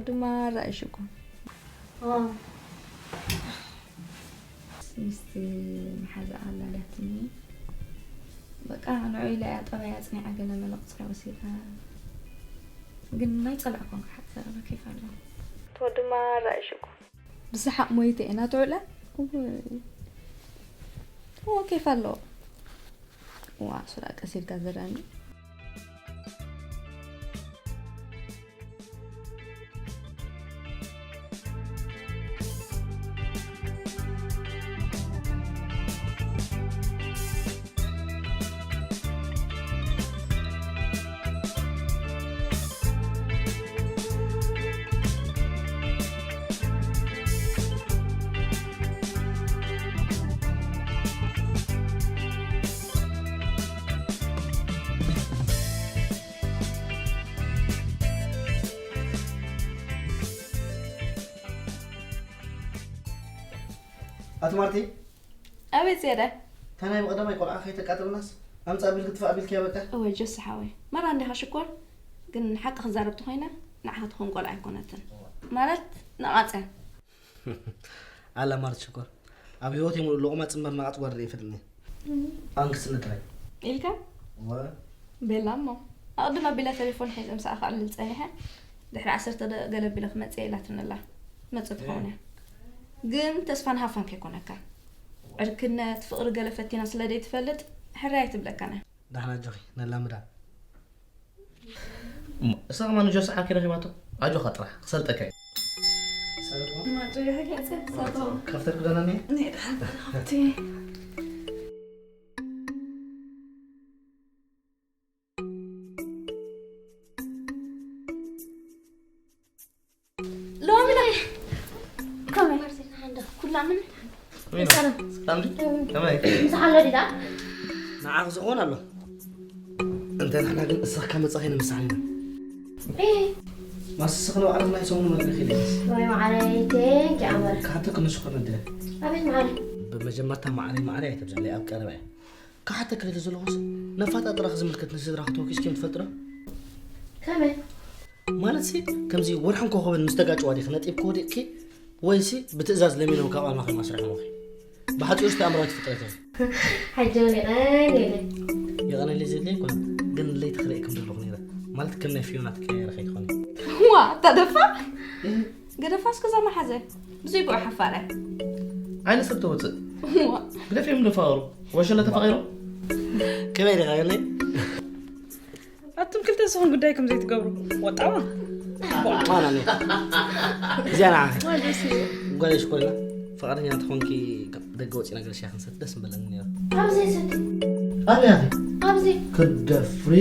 ድማ ራእሽኩም ሚስቲ መሓዛ ኣላልያትኒ። በቃ ንዑ ኢላ እያ ጠባይ ኣጽኒዓ ገለ መለ ቁጽሪ ወሲዳ። ግን ናይ ጸላእኩም ክሓት ዘረባ ኬፍ ኣለዎ። ትወድማ ራእሽኩም ብሰሓቕ ሞይተ እየ ናትዑለ። እዎ ኬፍ ኣለዎ። ዋ ሱራ ቀሲልካ ዘራኒ። ኣቲ ማርቲ። ኣቤት ዜደ። እታ ናይ ብቐዳማይ ቆልዓ ከይተቃጥልናስ ኣምጻ ቢል ክትፋእ ቢልኪያ በቃ። እወ ጆሲ ሓወይ፣ መራ እንዲኻ ሽኮር። ግን ሓቂ ክዛረብ ተኾይነ ንዓኻ ትኾን ቆልዓ ኣይኮነትን። ማለት ንቓጽያ። ኣላ ማርት ሽኮር፣ ኣብ ህይወት ሙሉእ ሎቕማ ጽምበር ነቓጽ ጓል ርእየ ይፈልጥኒ። ኣንክስኒ ጥራይ። ኢልካ? ወ- ቤላ እሞ ኣቕድም ኣቢላ ቴሌፎን ሒዘ ምሳኣ ከዕልል ጸኒሐ። ድሕሪ ዓሰርተ ደቂቕ ገለ ኣቢለ ክመጽእ እየ ኢላትኒ ኣላ። መጽእ ትኸውን እያ። ግን ተስፋ ንሃፋን ከይኮነካ። ዕርክነት፣ ፍቕሪ ገለ ፈቲና ስለ ዘይትፈልጥ ሕራይ ኣይትብለካን እያ። ዳሕና ኣጆኺ ነላምዳ። እሳ ከማን ንጆሲ ዓርኪ ረኺባቶ። ኣጆኻ ጥራሕ ክሰልጠካ እዩ። ሰለጥኩ? ማንጆ ይሕገጸ ሰቶ። ከፍተልኩ ደህና ነይ? ነይ ደሓን ሰላምቲ። ሎሚ ናይ ከመይ ኩላ ምን? ሰላም። ሰላም ዲ? ከመይ? ምሳሕ ኣሎ ዲዳ? ንዓኽ ዝኾን ኣሎ። እንተ ንሕና ግን እስኻ ካብ መጻኺ ንምሳሕ ኢና። እ። ማስስኽ ንባዕልኽ ናይ ሰሙኑ መድረኽ ኢለ። ወይ መዓረይ፣ ቴንኪ ኣመር። ካንተ ክንሱ ከመደ። ኣቤት መዓረይ። ብመጀመርታ መዓረይ፣ መዓረይ ኣይተብዝሐለይ ኣብ ቀረባ እየ። ክሓተኪ ደሊ ዘለኹስ፣ ነፋጣ ጥራሕ ዝምልከት ንስድራኺ ተወኪስኪ ትፈልጢ ዶ? ከመይ? ማለትሲ፣ ከምዚ ወርሕን ኮኾብን ምስ ተጋጭዋ ዲኺ ነጢብኪ ወዲቕኪ፣ ወይሲ ብትእዛዝ ለሚኖም ካብ ኣማኺ ኣስሪሖምኺ? ብሓጺሩ ዝተኣምራዊት ፍጥረት እያ። ሕጂ እውን የቐንየለይ። የቐንየለይ ዘድልየ ኣይኮነን፣ ግን ለይቲ ክርእየኪ ምደለኹ ነይረ። ማለት ከም ናይ ፊዮና ተቀያየረ ከይትኾኒ። ዋ፣ ኣታ ደፋር! እ? ገደፋስ ክዛ መሓዘ። ብዙይ ብኡ ሓፋረ። ዓይነ ሰብ ተውፅእ። ዋ። ግደፊ እዮም ደፋሩ። ወሸለ ተፋቒሩ። ከመይ ዲኻ ገለይ? ኣቱም ክልተ ንስኹም ጉዳይኩም ዘይትገብሩ። ወጣዋ። ማና ነይ። እዚኣ ንዓ። ዋ፣ ደስ ይብል። ጓል ሽኮሪና፣ ፍቓደኛ ተኾንኪ ደገ ወፂና ገለ ሻሂ ክንሰቲ ደስ ምበለኒ ነይሩ። ኣብዚ ሰቲ። ኣበይ ኣቲ? ኣብዚ። ክትደፍሪ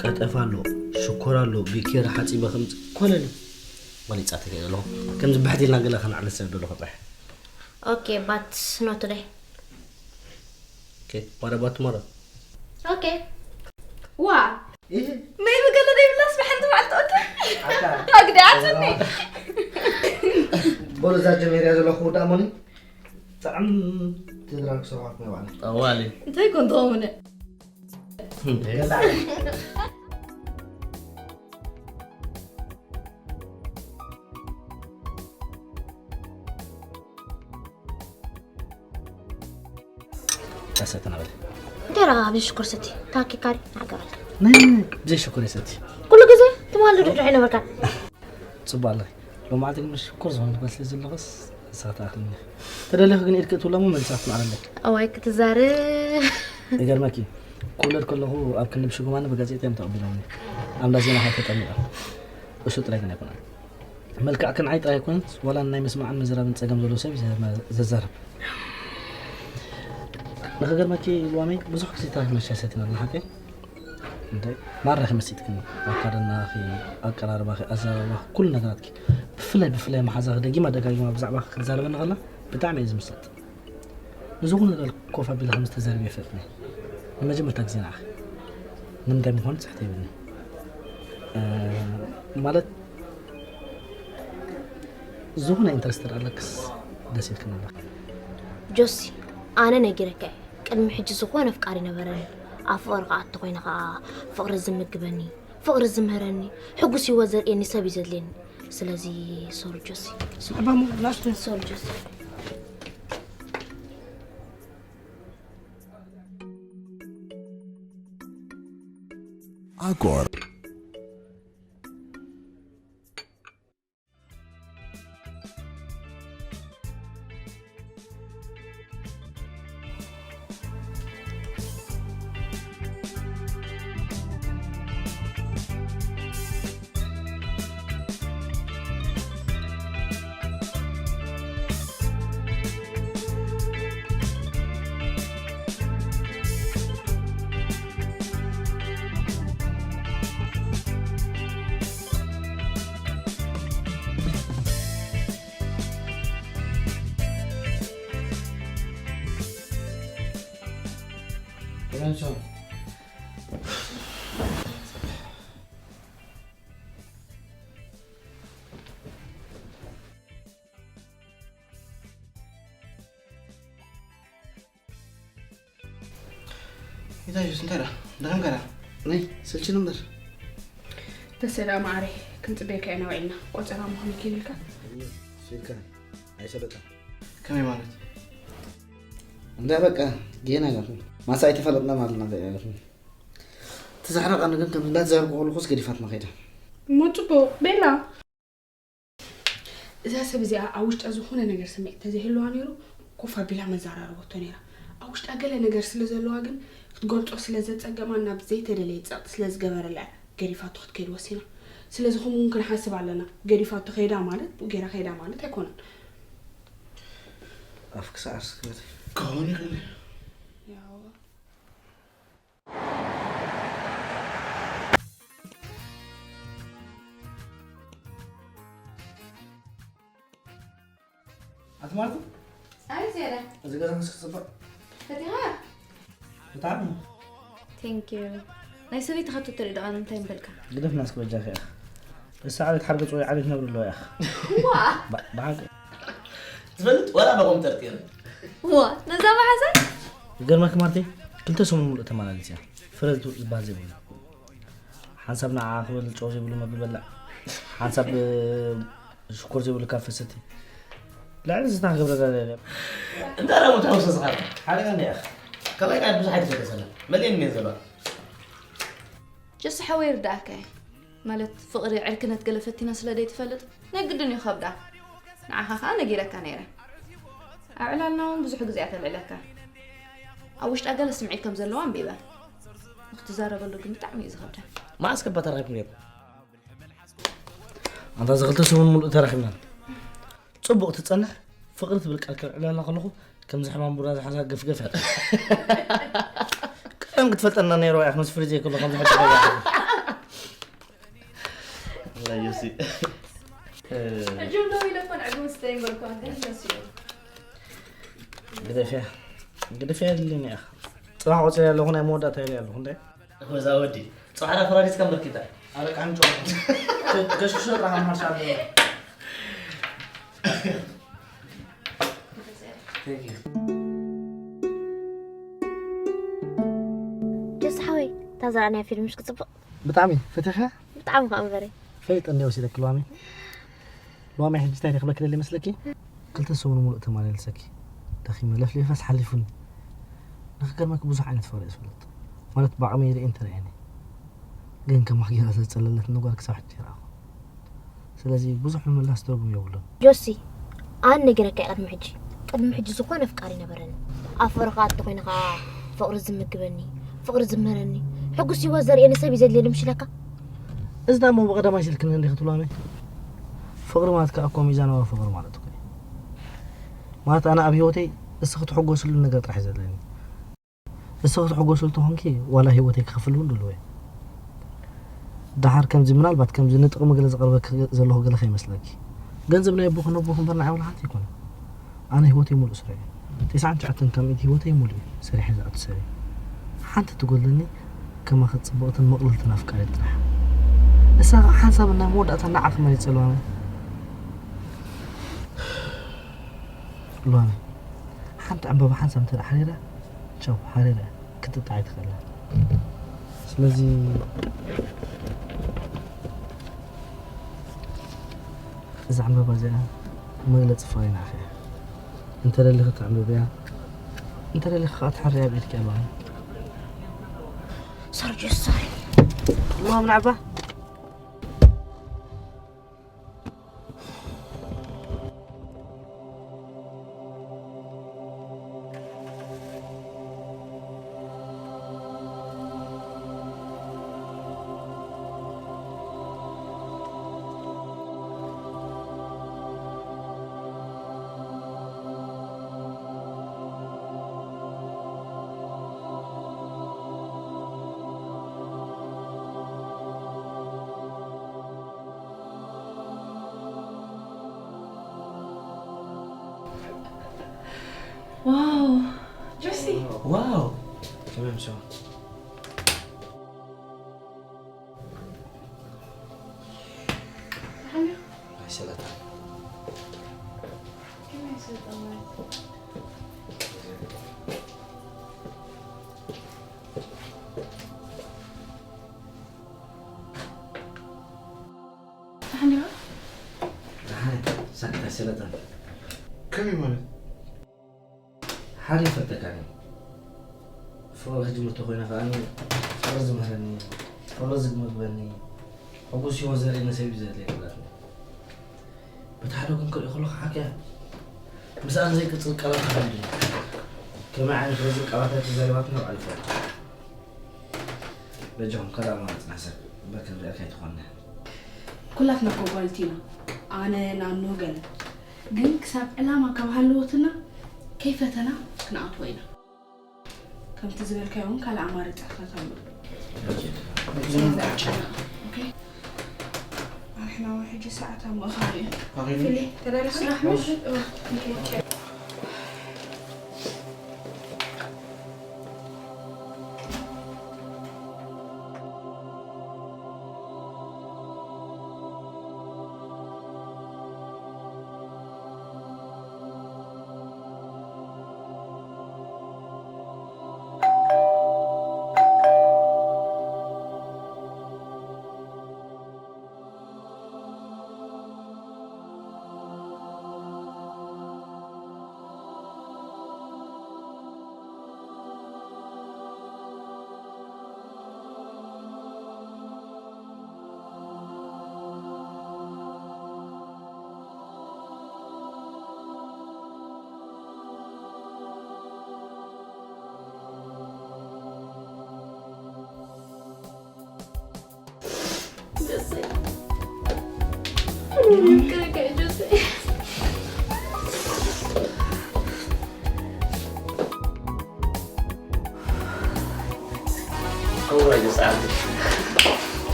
ቀጠፍ ኣሎ፣ ሽኮር ኣሎ፣ ቢኬር ሓፂበ ከምፅ ኮለል። ወሊፃ ተገይረ ኣለኹ። ከምዚ ብሕቲ ኢልና ገለ ከነዕልል ሰብ ደሎ ክጥራሕ። Okay, but not today. Okay, what about tomorrow? Okay. ዋ! እህ። መይ ብገለ ደይብላስ ብሓንቲ መዓልቲ okay? ኣታ። ኣግዲዓትኒ። በሉ እዛ ጀሜርያ ዘለኹ ወዳእ ሞኒ። ጥዕም ትድራር ክሰርሖት ናይ ባዕላ። ጠዋሊ። እንታይ ኮን ትኸውን? ገላዕ። ተሰተና በል። እንጀራ ብሽኮር ሰቲ፣ ታኪ ካሪ፣ ናገራል። ናይ፣ ብዘይ ሽኮር ሰቲ። ኩሉ ግዜ ትማል ድድዕ ይነበርካ። ጽቡቕ ኣለኺ። ሎማዓንቲ ግን ሽኮር ዝኾነ ትበል ስለ ዘለኹስ፣ ንስኻ ትኣኽልኒ። ተደሊኺ ግን ኢድ ክእትውላ እሞ መልሳ ክትመዓል ኣለኪ። እዋይ ክትዛረብ። ይገርመኪ፣ ክውለድ ከለኹ ኣብ ክንዲ ብሽጉማኒ ብጋዜጣ እዮም ተቐቢሎምኒ። ኣምዳ ዜና ኸኣ ተጠሚቐ። እሱ ጥራይ ግን ኣይኮነን። መልክዕ ክንዓይ ጥራይ ኣይኮነን፣ ዋላ ናይ ምስማዕን ምዝራብን ጸገም ዘለዎ ሰብ እዩ ዘ-፣ ዘዛርብ። ንኽገርመኪ፣ ሉዋመይ ብዙሕ ግዜ ተራኺብና ሻሂ ሰቲና ኣለና፣ ሓቀይ? እንታይ? ማራ ከመሲጥክኒ። ኣካዳድናኺ፣ ኣቀራርባኺ፣ ኣዘራርባኺ፣ ኩሉ ነገራትኪ። ብፍላይ፣ ብፍላይ መሓዛኺ ደጊማ ደጋጊማ ብዛዕባኺ ክትዛረበኒ ከላ ብጣዕሚ እየ ዝምሰጥ። ንዝኹነ ነገር ኮፍ ኣቢለ ከም ዝተዛረበ ይፈልጥኒ። ንመጀመርታ ግዜ ንዓኺ። ንምንታይ ምዃኑ ትሕት የብልኒ። እ፣ ማለት፣ ዝኾነ ኢንተረስት ኣለክስ ደስ ኢልክኒ ኣለኺ። ጆሲ፣ ኣነ ነጊረካ እየ። ቅድሚ ሕጂ ዝኾነ ኣፍቃሪ ነበረኒ። ኣብ ፍቕሪ ክኣቱ ኮይነ ኸኣ ፍቕሪ ዝምግበኒ፣ ፍቕሪ ዝምህረኒ፣ ሕጉስ ህይወት ዘርእየኒ ሰብ እዩ ዘድልየኒ። ስለዚ ሶሪ ጆሲ፣ ሶሪ። ኣባሙ ላስተ። ሶሪ ጆሲ። ኣኮር። ኢታዮስ እንታይ ደኣ? ደኸምካ ደኣ? ናይ፣ ሰልችኑ እምበር። ተሰዳ ማዕረይ፣ ክንጽበየካ ኢና ውዒልና። ቆጸራ ምዃኑ ይኪድ ኢልካ? ስኢልካ፣ ኣይሰለጠን። ከመይ ማለት? እንዳ በቃ፣ ጌና ኢላትኒ። ማሳ ኣይተፋለጥና ማለት ኢና ኢላትኒ። ተዛሕረቐኒ ግን ከም እንዳተዛረብኩ ከለኹስ ገዲፋትና ከይዳ። እሞ ጽቡቕ፣ ቤላ። እዛ ሰብ እዚኣ ኣብ ውሽጣ ዝኾነ ነገር ስምዒት ተዘይህልዋ ነይሩ፣ ኮፍ ኣቢላ መዘራረበቶ ነይራ። ኣብ ውሽጣ ገለ ነገር ስለ ዘለዋ ግን ክትገልጾ ስለ ዘጸገማ ናብ ዘይተደለየ ጸቕጢ ስለ ዝገበረላ እያ ገዲፋቶ ክትከይድ ወሲና። ስለዚ ከምኡ እውን ክንሓስብ ኣለና። ገዲፋቶ ከይዳ ማለት ብኡ ገይራ ከይዳ ማለት ኣይኮነን። ኣፍ ክሳዕ ኣርስ ክበት። ክኸውን ይኽእል እዩ። ያው ኣቲ ማርቱ፣ ኣይ ዝያዳ። እዚ ገዛ ምስ ክጽብቕ። ፈቲኻ? ብጣዕሚ። Thank you። ናይ ሰበይትኻ ቱተር ደኣ እንታይ ምበልካ? ግደፍና እስኪ በጃኻ ኢኻ። እሳ ዓሌት ሓርገጽ ወይ ዓሌት ነብሪ ኣለዋ ኢኻ። ዋ! ባ-፣ ብሓቂ። ትፈልጥ ወላ በቆም ጠርጢረ። ዋ፣ ነዛ መሓዛ? ይገርመኪ ማርቴ፣ ክልተ ሰሙን ሙሉእ ተመላሊስ እያ። ፍረ ዝቱ-፣ ዝበሃል ዘይብሉ። ሓንሳብ ንዓኣ ክብል ጨው ዘይብሉ መግቢ በላዕ። ሓንሳብ፣ እ፣ ሽኮር ዘይብሉ ካፌ ሰቲ። ልዕሊ ዝታ ክገብረላ ደልያ። እንታይ ደኣ ሞት ሓውሰ ዝኻር? ሓደ ቀንዲ ኢኻ። ካልኣይ ቃል ብዙሕ ኣይትገደሰላ። መሊአን እየን ዘለዋ። ጀስ ሓወይ ይርዳእካ እየ። ማለት ፍቕሪ ዕርክነት ገለ ፈቲና ስለ ዘይትፈልጥ ናይ ግድን እዩ ከብዳ። ንዓኻ ኸኣ ነጊረካ ነይረ። ኣብ ዕላልና እውን ብዙሕ ግዜ እያ ተልዕለካ። ኣብ ውሽጣ ገለ ስምዒት ከም ዘለዋ ኣንቢበ። ንክትዛረበሉ ግን ብጣዕሚ እዩ ዝኸብዳ። መዓስ ከ እባ ተራኺብኩም ነይርኩም? ኣንታ እዚ ክልተ ሰሙን ሙሉእ ተራኺብና። ጽቡቕ ትጸንሕ ፍቕሪ ትብል ቃል ከልዕለላ ከለኹ ከምዚ ሕማም ቡራ ዝሓዛ ገፍገፍ እያ። ቀደም ክትፈልጠና ነይርዋ እያ፣ ምስ ፍሪዜ ከሎ ከምዚ ሕጂ ገዛ። ኣላ ዮሲ። እ፣ ሕጂ እውን ደው ኢለ እኮ ንዕግቡ ስተይ እምበር እኮ፣ ግን ደስ ይብል። ግደፍያ፣ ግደፍያ የድልየኒ እያ። ጽባሕ ቆጺረ ኣለኹ፣ ናይ መወዳእታ ኢለ ኣለኹ፣ እንታይ? ወዛ ወዲ፣ ጽባሕ ዳ ፈራሪስካ እምበር ኪታ። ኣረ፣ ቃንጮ። ገሽግሾ ጥራሕ ምሓርሻ ኣለዎ። Thank you። ጀስ ሓወይ፣ እታ ዝረኣናያ ፊልም ምሽ ክጽብቕ? ብጣዕሚ ፈቲኻ? ብጣዕሚ ከኣ እምበረይ። ፈሊጠ እንድየ ወሲደኪ ሉዋመይ። ሉዋመይ ሕጂ እንታይ ክብለኪ ደልየ መስለኪ? ክልተ ሰሙን ሙሉእ ተማላሊሰኪ። ደኺመ ለፍሊፈስ ሓሊፉኒ። ንኽገርመኪ ብዙሕ ዓይነት ፍቕሪ እየ ዝፈልጥ። ማለት ብዓቕመይ ርእየ እንተረኣየኒ። ግን ከማኺ ጌራ ስለ ዝጸለለትኒ ጓል ክሳብ ሕጂ ኣይረኣኹን። ስለዚ ብዙሕ ምምላስ ትርጉም የብሉን። ጆሲ፣ ኣነ ነጊረካ እየ ቅድሚ ሕጂ። ቅድሚ ሕጂ ዝኾነ ኣፍቃሪ ነበረኒ። ኣፍቕረካ እንተኾይኑ ኸዓ ፍቕሪ ዝምግበኒ፣ ፍቕሪ ዝምህረኒ፣ ሕጉስ ህይወት ዘርእየኒ ሰብ እዩ ዘድልየኒ ምሽ ኢለካ? እዚ ደኣ እሞ ብቐዳማይ ስኢልክኒ እንዲኺ ትብሎ ኣመይ? ፍቕሪ ማለት ከኣ እኮ ሚዛናዊ ፍቕሪ ማለት እኮ እዩ። ማለት ኣነ ኣብ ህይወተይ እስኺ ትሕጎስሉ ነገር ጥራሕ እዩ ዘድልየኒ። እስኺ ትሕጎስሉ ተኾንኪ ዋላ ህይወተይ ክኸፍል እውን ድሉው እየ። ደሓር ከምዚ ምናልባት ከምዚ ንጥቕሚ ገለ ዝቐርበኪ ዘለኹ ገለ ከይመስለኪ። ገንዘብ ናይ ኣቦኽን ኣቦኽን እምበር ንዓይ ዋላ ሓንቲ ኣይኮነን። ኣነ ህይወተይ ሙሉእ ስራሕ እዩ። ቴስዓን ትሽዓተን ካብ ሚእቲ ህይወተይ ሙሉእ እዩ ሰሪሐ ዝኣቱ ሰብ እየ። ሓንቲ ትጎድለኒ ከማኺ ጽብቕትን ምቕልልትን ኣፍቃሪት ጥራሕ። እሳ ኸዓ ሓንሳብ ናይ መወዳእታ ንዓኺ መሪጸ ኣለዋ። ሉዋመ፣ ሓንቲ ዕምበባ ሓንሳብ እንተ ደኣ ሓሪራ፣ ቻው፣ ሓሪራ ክትጥዓይ ትኽእል እያ። ስለዚ፣ እዛ ዕምባባ እዚኣ መግለጺ ፍቕሪ ናዓኺ እያ። እንተ ደሊኺ ተዕምብብያ፣ እንተ ደሊኺ ከኣ ትሕርያ ብኢድኪ ኣለዋ። ሰርጆ ሳሪ እሞ ምናዕባ ዋው ጆሲ ዋው ተመምሶ ናይ ሰላጣ ሓሊዋ ደሓን ሳክታ ሰለጠን ከመይ ማለት ሓደ ይፈተካ ፍቕሪ ክጅምር ተኮይነ ከዓ ፍቕሪ ዝምህረኒ ፍቕሪ ዝመግበኒ ሕጉስ ህይወት ዘርእየኒ ሰብ እዩ ዘድልየ ክብላትኒ በቲ ሓደ ጎን ክርኢ ከለኹ ሓቂ እያ ምስኣን ዘይቅፅል ቃላት ተሃልዩ ከመይ ዓይነት ረዝን ቃላታት ተዛሪባትና ኣብ ዓሊፋ በጃኹም ካልእ ኣማራፅና ሰብ በከ ንሪኣካ ኣይትኾንና ኩላትና እኮ ጓልቲ ኢና ኣነ ናኑ ገለ ግን ክሳብ ዕላማ ካብ ሃለወትና ከይፈተና ክንኣትዎ ኢና ከምቲ ዝበልካዮ እውን ካልእ ኣማርፂ ክፈተሉ ኣርሕናዊ ሕጂ ሰዓት ኣብ ምእኻል እዩ ፊሊ ተዳለኻ ስራሕ ምሽ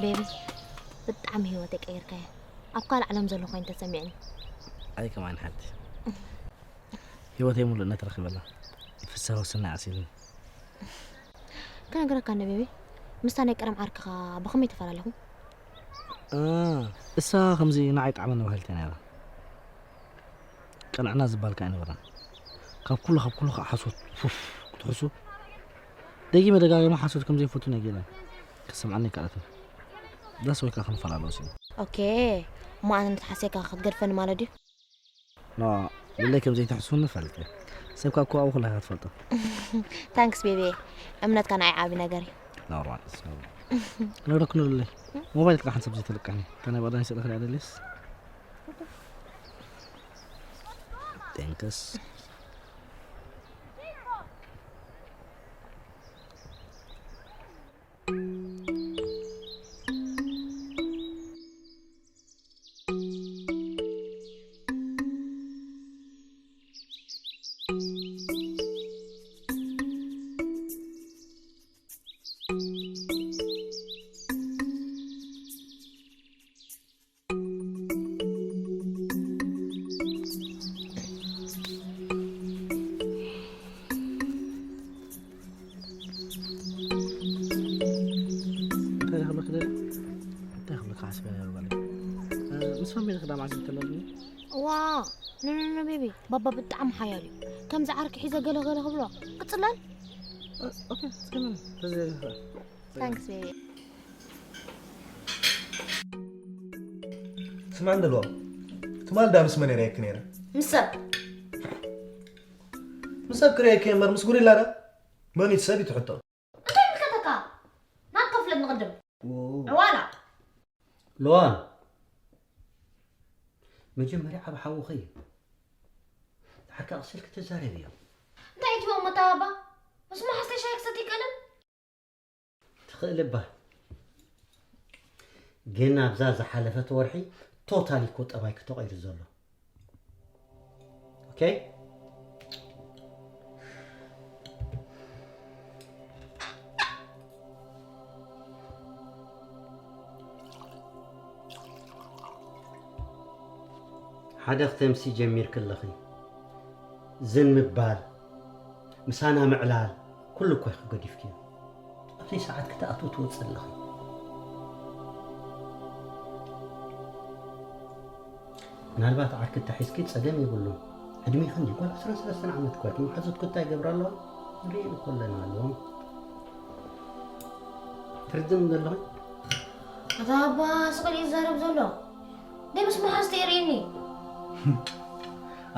ቤቢ ብጣዕሚ ህይወተይ ቀይርካያ ኣብ ካልእ ዓለም ዘሎ ኮይኑ ተሰሚዕኒ ኣይ ከማን ሓንቲ ህይወተይ ሙሉእነት ረኺበላ ፍስሃ ወስና ዓሲልኒ ክነግረካ እንደ ቤቢ ምስታ ናይ ቀደም ዓርክኻ ብኸመይ ተፈላለኹም እሳ ከምዚ ንዓይ ጣዕመኒ ባህልቲ ነይራ ቅንዕና ዝበሃል ከኣ ኣይነበረን። ካብ ኩሉ፣ ካብ ኩሉ ከኣ ሓሶት፣ ፉፍ፣ ክትሕሱ። ደጊመ ደጋጊመ ሓሶት ከም ዘይፈቱ ነጊረን። ክሰምዓኒ ኣይከኣለትን። ዳስ ወይ ከኣ ክንፈላለ ወሲነ። ኦኬ፣ እሞ ኣነ ነቲ ሓስያካ ክትገድፈኒ ማለት ድዩ? ኖ፣ ብለይ ከም ዘይትሕስውኒ እፈልጥ እየ። ሰብ ካብ ክዋኡ ኩላ ኢኻ ትፈልጦ። ታንክስ ቤቢ፣ እምነትካ ንዓይ ዓቢ ነገር እዩ። ኖርማል፣ ኖርማል። ነግረኩ ንብለይ። ሞባይል ጥቃ ሓንሳብ ዘይተለቃኒ። እታ ናይ ባዕዳን ስእሊ ክሪኣ ደልየስ። ቴንክስ። እንታይ ክብለኪ ደልየ? እንታይ ክብለኪ ሓሲበ ነይረ ጓለይ? እ፣ ምስ ፈሚሊ ክዳ መዓልቲ ተለልኒ? ዋ፣ ኖ፣ ኖ፣ ኖ፣ ቤቢ፣ ባባ ብጣዕሚ ሓያል እዩ። ከምዚ ዓርኪ ሒዘ ገለ ገለ ክብሎ፣ ክጽለል? እ፣ ኦኬ፣ እስከ ምን? ተዘይ-፣ ታንክስ፣ ቤቢ። ስማዕ እንደልዋ፣ ትማል ዳ ምስ መን ነይረ ነይረ? ምስ ሰብ። ምስ ሰብ ክርእየኪ እምበር ምስ ጉሪላ ዳ? መን እዩ ሰብ እዩ ትሕቶ? እንታይ ይምልከተካ? ናብ ከፍለጥ ንቕድም። ዎ። ዕዋላ። ሎዋን፣ መጀመርያ ዓብ ሓውኺ እዩ። ድሓር ከኣ ክሰልኪ ተዛረብዮ። እንታይ እዩ ትብሎ እሞ ኣታ ባባ? ምስ መሓዝተይ ሻሂ ክሰቲ ይክእልን? ትኽእል እባ። ግን ኣብዛ ዝሓለፈት ወርሒ ቶታሊ እኮ ጠባይኪ ተቐይሩ ዘሎ። ኦኬ? ሓደ ክተምሲ ጀሚርኪ ኣለኺ። ዝን ምባል፣ ምሳና ምዕላል፣ ኩሉ እኮ ኢኺ ገዲፍክዮ። ኣብዘይ ሰዓት ክትኣትዊ ትወጽእ ኣለኺ። ምናልባት ዓርኪ እንተሒዝኪ ጸገም የብሉን። ዕድሜ ክንደይ? ጓል ዓሰርተ ሰለስተ ዓመት እኮ እያ። መሓዙትኪ እንታይ ይገብራ ኣለዋ? ንርእየን እኮ ኣለና ኣለዋ። ትርድእኒ ዘለኺ? ኣታ ኣባ ስቕ ኢሉ ይዛረብ ዘሎ። ደይ ምስ መሓዝቲ የርእየኒ።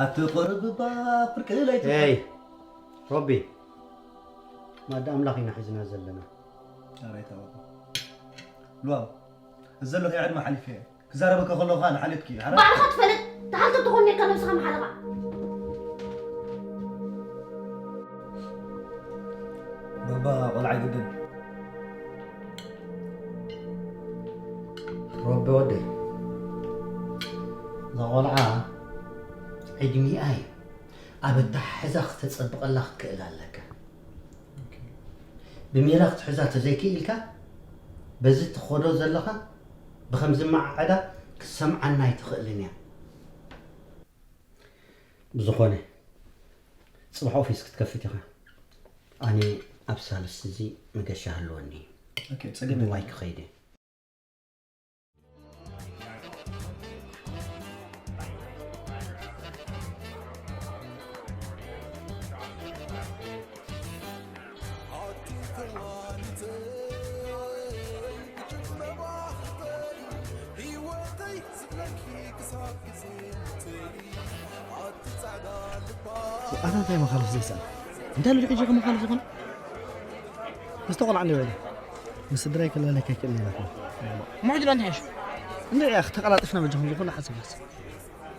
ኣቲ ቁርብባ ፍርቂ ላይ ሄይ፣ ሮቢ፣ ማዳ ኣምላኽ ኢና ሒዝና ዘለና። ኣረ ኣይተባባ። ሉዋም፣ እዚ ዘለኺ ዕድመ ሓሊፈ እየ። ክዛረበካ ከለኹ ኸኣ ንሓልዮትኪ እዩ። ሓራ ባዕልኻ ትፈልጥ፣ ተሓልቶ ትኾን ኔርካ ነብስኻ መሓለቓ። ባባ ቆልዓ ኣይግድን። ሮቢ ወደይ፣ እዛ ቆልዓ ዕድሚኣ እዩ። ኣብ ኣተሓሕዛ ክተጸብቐላ ክትክእል ኣለካ። ኦኬ። ብሜላ ክትሕዛ ተዘይክኢልካ፣ በዚ ትኸዶ ዘለኻ ብኸም ዝመዓዓዳ ክትሰምዓና ኣይትኽእልን እያ። ብዝኾነ፣ ጽባሕ ኦፊስ ክትከፍት ኢኻ። ኣነ ኣብ ሳልስቲ እዚ መገሻ ህልወኒ። ኦኬ፣ ጸገም የለን። ድባይ ክኸይድ እየ። ኣታ እንታይ መኻልፍ ዘይሰኣን? እንታይ ኢሉ ሕጂ ከመኻልፍ ዝኾነ? ምስቲ ቆልዓ እንዲ በለ። ምስ ስድራይ ክላለካ ኣይክእልን ኢና። እሞ ሕጂ ዶ እንታይ ሓይሽ? እንድዒ፣ ኣኽ፣ ተቐላጢፍና በጃኹም ዝኾነ ሓሳብ ንሓስብ።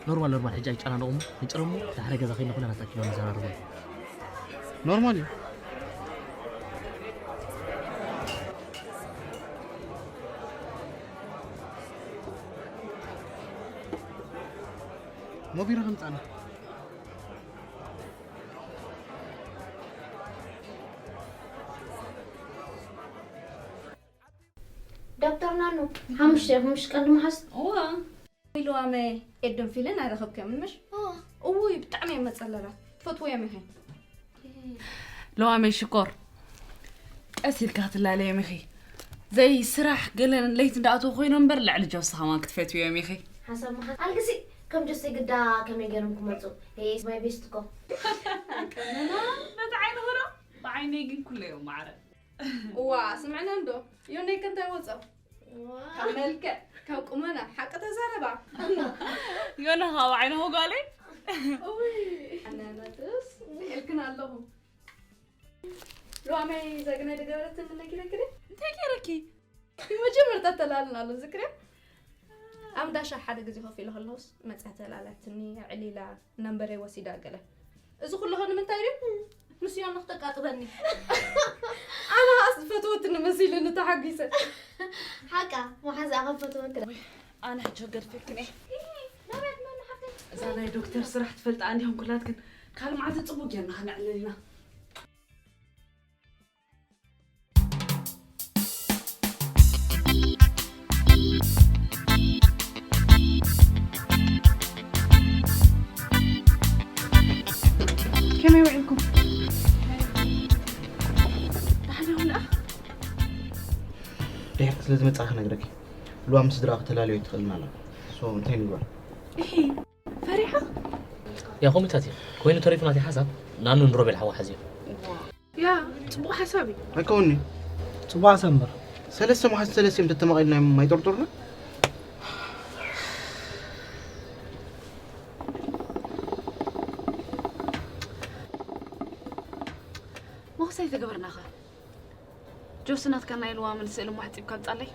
ኖርማል፣ ኖርማል፣ ሕጂ ኣይጨናነቑ እሞ፣ ኣይጭረሙ፣ ድሕሪ ገዛ ከይድና ኩልና ተኣኪብና ንዘራረበሉ። ኖርማል እዩ። ሞቢሮ ከምጻና። ዶክተር ናኑ፣ ሓሙሽተ ኢኹም ምሽ ቀንዲ መሓዝ? እዋ። ኢልዋመ ኤዶም ፊልን ኣይረኸብክዮምን ምሽ? እዋ። እውይ፣ ብጣዕሚ እየን መጸለላት። ትፈትውዮም ኢኺ። ለዋመይ ሽኮር፣ ቀስ ኢልካ ክትላለዮም ኢኺ። ዘይ ስራሕ ገለን ለይቲ እንዳኣተው ኮይኖም እምበር ልዕሊ ጆስ ከማን ክትፈትውዮም ኢኺ። ሓሳብ መሓዝ ኣልግሲ፣ ከም ጆሴ ግዳ ከመይ ገይሮም ክመፁ? He is my best እኮ። በቲ ዓይንኹ ዶ? ብዓይነይ ግን ኩለ እዮም ማዕረ። እዋ ስምዕና እንዶ ዮነይ ከንታይ ወፆ ካብ መልክዕ ካብ ቁመና ሓቂ ተዛረባ ዮና ካብ ዓይንኹ ጓለይ እውይ ኣናናትስ ስዕልክን ኣለኹ ሉዋመይ ዘግነ ድገበረትን ነጊረክኒ እንታይ ገይረኪ መጀመርታ ተላልና ኣሎ ዝክርያ ኣብ ዳሻ ሓደ ግዜ ኮፍ ኢለ ከለውስ መፅያ ተላላትኒ ዕሊላ ነንበረይ ወሲዳ ገለ እዚ ኩለኸ ንምንታይ ድዩ ንስዮ ንክተቃጥበኒ ኣነ ኸኣ ዝፈትወትኒ መሲሉኒ ተሓጒሰ ሓቃ መሓዛ ኣኸፈትወክ ኣነ ሕጂ ገድፈክን እየ እዛ ናይ ዶክተር ስራሕ ትፈልጣ እንዲኹም ኩላትክን ካልእ መዓልቲ ፅቡቅ ጌርና ከነዕልል ኢና ከመይ ውዒልኩም? ደሓን ኢኹም ደኣ? ድሕሪ ስለ ዝመጻ ክነግረኪ። ሉዋ ምስ ስድራ ክተላልዮ ይትኽእልና ኣላ። ሶ እንታይ ንግበር? እሂ ፈሪሓ? ያ ኮሚታት እዩ ኮይኑ ተሪፉ ናተይ ሓሳብ ናኑ ንሮቤል ሓዋ ሓዝዮ። ያ ጽቡቕ ሓሳብ እዩ። ኣይከውኒ። ጽቡቕ ሓሳብ እምበር። ሰለስተ መሓዝ ሰለስተ እዮም ተተማቒልና እዮም ኣይጠርጥሩና። ሞኽሰ ኣይተገበርናኻ ጆሲ ናትካ ናይ ልዋምን ስእሊ ሞ ሓጺብካ ምጻለይ።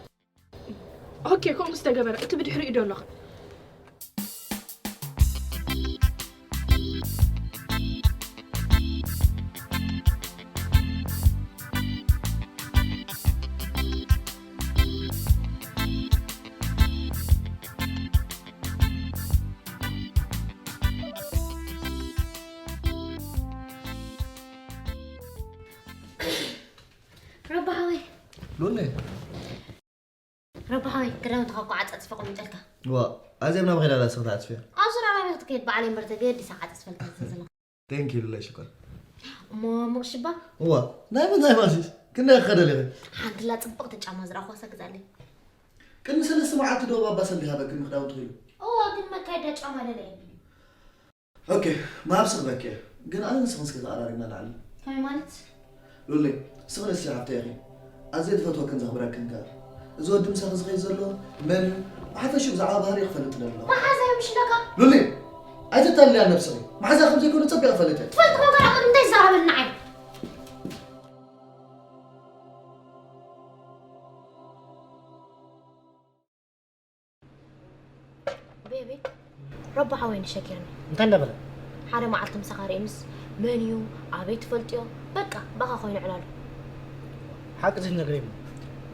ኦኬ ከምኡ ዝተገበረ እቲ ብድሕሪኡ ዶ ኣለኻ? ረባሃወይ ሉሌ ረባሓወይ ክዳውንትኻ እኮ ዓጻጽፈ ቆሚጠልካ። ዋ ኣዜብ ናብ ኸይዳ ኣላ ስኽታ ዓጽፍያ። ኣብ ስራሕ ኣበይ ክትከይድ ባዕለይ እምበር ተገዲሰ ዓጻጽፈልካ ዝዘለኹ። Thank you ሉለይ ሽኮር። እሞ ሙቕሽባ? እዋ ናይ ምንታይ ማሲስ ክንደይ ክኸደል ኢኺ? ሓንቲ ላ ጽብቕቲ ጫማ ዝረኣኹዋሳ ግዛለይ። ቅድሚ ሰለስተ መዓልቲ ዶ ባባ ሰሊኻ በክኒ ክዳውንቲ ኺሉ? እዋ ግን መካየዳ ጫማ ደለ የብለይ። ኦኬ፣ መሃብ ስኽበኪ እየ። ግን ኣነ ንስኽን እስኪ ተቐራሪብና ንዓሊ። ከመይ ማለት? ሉሊ፣ ስኽን እስኪ ሓፍተይ ኢኺ። ኣዝየ ዝፈትወክን ዘኽብረክን ከኣ። እዚ ወዲ ምሳኺ ዝኸይድ ዘሎ መን እዩ? ብሓፈሽኡ ብዛዕባ ባህሪኡ ክፈልጥ እደሊ ኣለኹ። መሓዛይ ምሽ ኢለካ? ሉሊ፣ ኣይተታልልያ ነብስኺ። መሓዛ ከም ዘይኮነ ጸቢቐ እፈልጥ እየ። ትፈልጥ ኮንካ ደኣ ቅድሚ እንታይ ትዛረበኒ ንዓይ? ቤቢ፣ ረቦ ሓወይ ንሸኪርኒ። እንታይ እንዳበለ? ሓደ መዓልቲ ምሳኻ ርእየንስ መን እዩ ኣበይ ትፈልጥዮ በቃ ባኻ ኮይኑ ዕላሉ። ሓቂ ዘይትነግረይ እሞ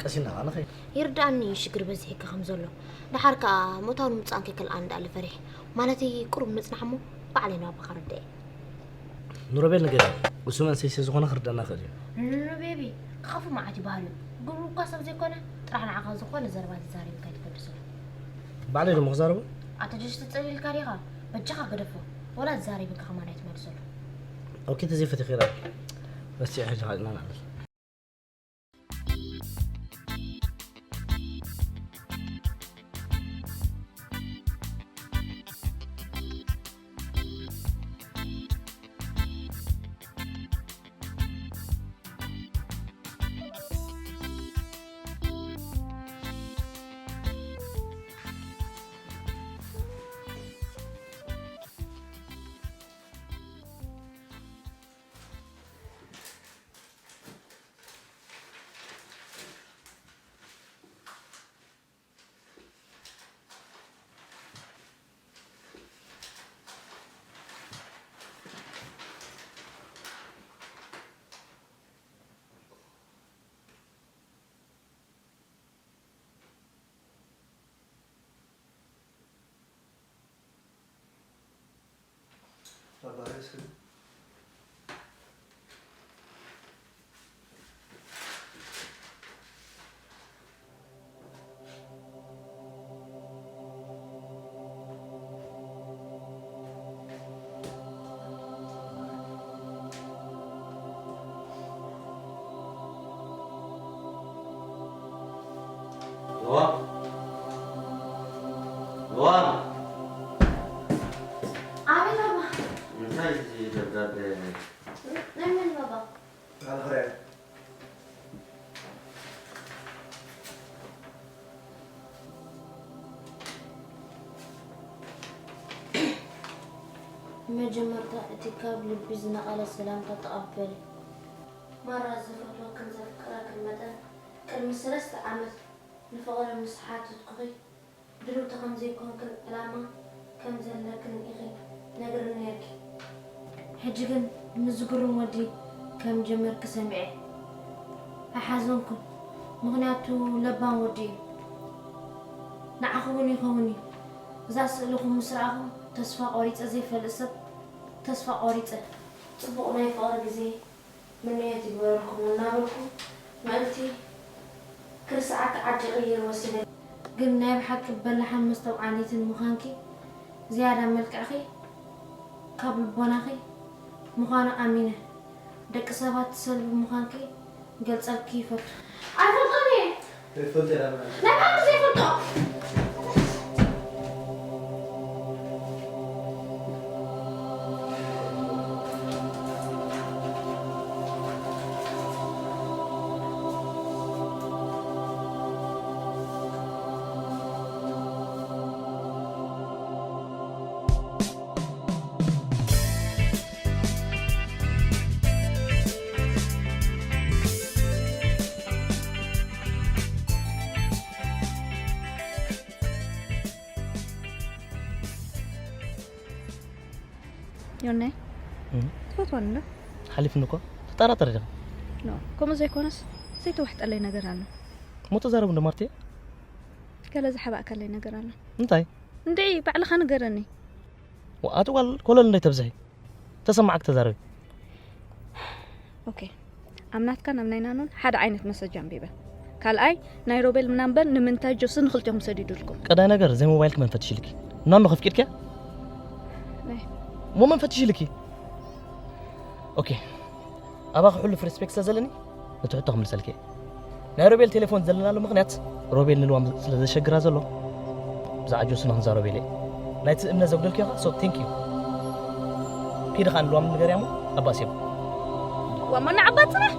ቀሲና ኸዓ ንኸይድ። ይርድኣኒ እዩ ሽግር በዚሕኪ ከም ዘሎ። ደሓር ከኣ ምእታውን ምውጻእን ከይከልኣኒ ደኣ ኣለ ፈሪሐ። ማለተይ ቁሩብ ንጽናሕ እሞ ባዕለይ ንባባኻ ረድኤ። ንሮቤል ንገርዮ እሱ መንሰይ ስለ ዝኾነ ክርደኣና ይኽእል እዩ። ኖኖኖ ቤቢ ክኸፍእ መዓት እዩ ባህሉ። ግብሩ እኳ ሰብ ዘይኮነ ጥራሕ ንዓኻ ዝኾነ ዘረባ ተዛሪብካ ኣይትገድሶ። ባዕለይ ዶ እሞ ክዛረቦ? ኣቶ ጆሽ ትጸልኢልካ ዲኻ? በጃኻ ግደፎ። ወላ ተዛሪብካ ከማን ኣይትመልሰሉ። ኦኬ ተዘይፈቲኺ ራይ ረሲዐ ሕጂ ካልእና ንዕልል። ኖህ! ኖህ! መጀመርታ እቲ ካብ ልቢ ዝነቐለ ሰላምታ ተቐበሊ። ማራ፣ ዝፈትወክን ዘፍቅረክን መጠን፣ ቅድሚ ሰለስተ ዓመት ንፍቕሪ ምስ ሓተትኩኺ፣ ድልውቲ ከም ዘይኮንክን ዕላማ ከም ዘለክን ኢኺ ነግርኒ ነይርኪ። ሕጂ ግን ንዝግርም ወዲ ከም ጀመርኪ ሰሚዐ። ኣይሓዘንኩን፣ ምኽንያቱ ለባም ወዲ እዩ። ንዓኺ እውን ይኸውን እዩ። እዛ ስእልኹም ምስ ረኣኹ ተስፋ ቆሪጸ፣ ዘይፈልጥ ሰብ ተስፋ ቆሪጸ። ጽቡቕ ናይ ፍቕሪ ግዜ ምንዮት ይግበረልኩም እናበልኩ ምእንቲ ክርስዓኪ ዓዲ ይቕይር ወሲነ። ግን ናይ ብሓቂ በላሕን መስተውዓሊትን ምዃንኪ ዝያዳ መልክዕኺ ካብ ልቦናኺ ምዃኑ ኣሚነ። ደቂ ሰባት ትሰልቢ ምዃንኪ ገልጸልኪ ይፈቱ። ኣይፈልጦን እየ። ዘይፈልጦ እየ። ናይ ብሓቂ ዘይፈልጦ። ዮናይ፣ እም። ትፈትወኒ ዶ? ሓሊፍኒ እኮ። ትጠራጠሪ ዲኻ? ኖ፣ ከምኡ ዘይኮነስ ዘይተዋሕጠለይ ነገር ኣሎ። እሞ ተዛረቡ እንዶ ማርትየ። ገለ ዝሓባእካለይ ነገር ኣሎ። እንታይ? እንድዒ፣ ባዕልኻ ንገረኒ። ዋ፣ ኣቲ ጓል ኮለል እንዳይ ተብዝሒ። ተሰማዓክ ተዛረቢ። ኦኬ፣ ኣብ ናትካን ኣብ ናይ ናኖን ሓደ ዓይነት መሰጅ ኣንቢበ። ካልኣይ፣ ናይ ሮቤል ናምበር ንምንታይ ጆሲ ንኽልቴኹም ሰዲዱልኩም? ቀዳይ ነገር፣ ዘይ ሞባይልኪ መን ፈቲሽልኪ? ናኖ ከፍቂድኪያ? ናይ። እሞ መን ፈቲሽልኪ? ኦኬ፣ ኣባኺ ሕሉፍ ሪስፔክት ስለ ዘለኒ፣ ነቲ ሕቶ ክምልሰልኪ እየ። ናይ ሮቤል ቴሌፎን ዘለናሉ ምኽንያት፣ ሮቤል ንልዋም ስለ ዘሸግራ ዘሎ፣ ብዛዕባ ጆሲ ንኽንዛረበሉ እየ። ናይቲ እምነት ዘጉደልክዮ ኸኣ፣ so thank you። ኪዲ ኸኣ ንልዋም ንገርያ እሞ ኣባእስዮም። ዋማ ንዓባት ጽናሕ።